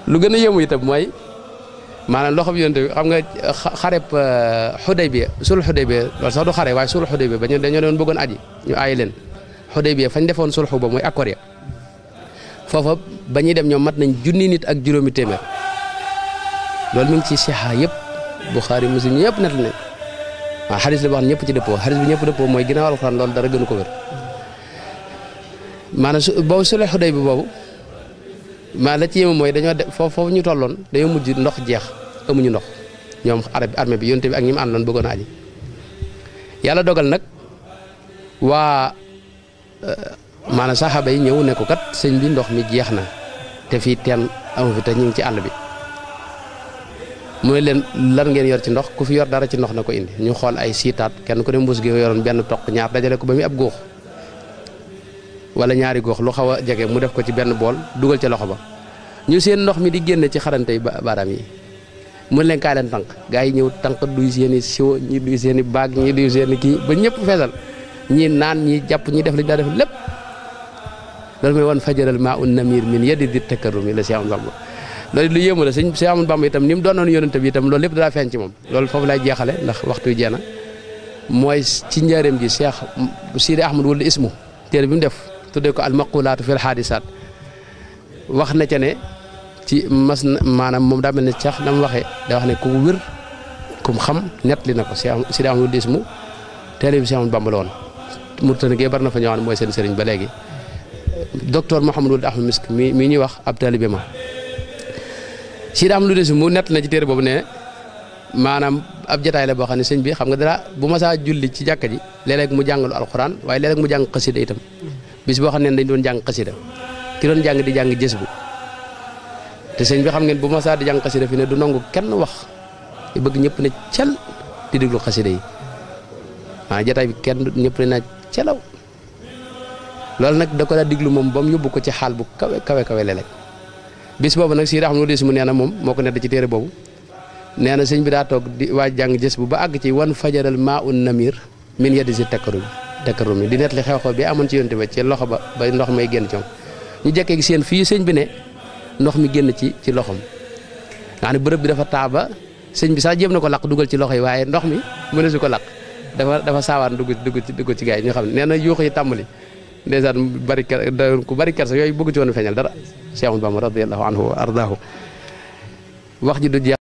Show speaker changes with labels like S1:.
S1: lu gën a yéemu itam mooy maanaam loxo bi yonent bi xam nga xareb Xudaybiya sulh Xudaybiya loolu sax du xare waaye sulh Xudaybiya ba ñu dañoo doon bëggoon aji ñu aayi leen Xudaybiya fañ defoon sulhu ba mooy accord ya foofa ba ñuy dem ñoom mat nañ junni nit ak juróomi téeméer loolu mi ngi ci sixa yëpp Buxaari Muslim ñëpp net la waaw xadis la boo xam ne ñëpp ci dëppoo xadis bi ñëpp dëppoo mooy ginnaaw alxuraan loolu dara gënu ko wér maanaam boobu sulh Xudaybiya boobu maa la ci yéema mooy dañoo def foofu ñu tolloon dañoo mujj ndox jeex amuñu ndox ñoom armée bi yonte bi ak ñi mu àndoon bëggoon a aji yàlla dogal nag waa maanaam saxaaba yi ñëw ne ko kat sëñ bi ndox mi jeex na te fii teen amu fi te ñu ngi ci àll bi mooy leen lan ngeen yor ci ndox ku fi yor dara ci ndox na ko indi ñu xool ay siitaat kenn ku ne mbuus gi yoroon benn toq ñaar dajale ko ba muy ab góox wala ñaari góox lu xaw a jege mu def ko ci benn bool dugal ca loxo ba ñu seen ndox mi di génne ci xarante yi baaraam yi mun leen kaay leen tànk gaa yi ñëw tànk duy seen i siwo ñi duy seen i baag ñi duy seen i kii ba ñëpp feesal ñii naan ñi jàpp ñi def li ñu daa def lépp loolu mooy wan fajaral maa un namir min yadi di takkarumi la Cheikh Ahmadou Bamba loolu lu yéemu la sëñ Cheikh Ahmadou Bamba itam ni mu doonoon yonente bi itam loolu lépp daa feeñ ci moom loolu foofu lay jeexale ndax waxtu wi jeena mooy ci njaareem ji Cheikh Sidi Ahmad wala ismu téere bi mu def tuddee ko al maqulaatu fil haadisaat wax na ca ne ci mas maanaam moom daa mel ne sax na mu waxee da wax ne ku wér kum xam net li na ko Sidi Ahmad wala ismu téere bi Cheikh Ahmadou Bamba la woon Mauritanie gee bari na fa ñoo xam ne mooy seen sëriñ ba léegi docteur Mouhamadou Ahmad Misk mi ñuy wax ab taalibe ma Sidi Ahmad Desi mu nett na ci téere boobu ne maanaam ab jataay la boo xam ne sëñ bi xam nga dara bu ma saa julli ci jàkka ji léeg-léeg mu jàngalu alxuraan waaye léeg-léeg mu jàng xasida itam bis boo xam ne dañ doon jàng xasida ki doon jàng di jàng jës bu te sëñ bi xam ngeen bu ma saa di jàng xasida fi ne du nangu kenn wax bëgg ñëpp ne cel di déglu xasida yi jataay bi kenn ñëpp ne na celaw loolu nag da ko daa diglu moom ba mu yóbbu ko ci xaal bu kawe léeg-léeg bis boobu nag Sidi Ahmad Desi mu nee na moom moo ko nedd ci téere boobu nee na sëñ bi daa toog di waaj jàng jës bu ba àgg ci wan fajaral maa un namir min yadi si takkarum yi di net li xew-xew bi amoon ci yonte ba ci loxo ba ndox may génn ci moom ñu jekkee seen fii sëñ bi ne ndox mi génn ci loxom nga xam ne bërëb bi dafa taaba sëñ bi sax jéem na ko laq dugal ci loxo yi waaye ndox mi mëne su ko laq dafa saawaan dugg ci gaay yi ñu xam ne nee na yuux yi tàmbali ndeysaan ku bari kersa yooyu bëgg ci woon feeñal dara Cheikh Ahmadou Bamba radiyallahu anhu wa ardaahu wax ji du jeex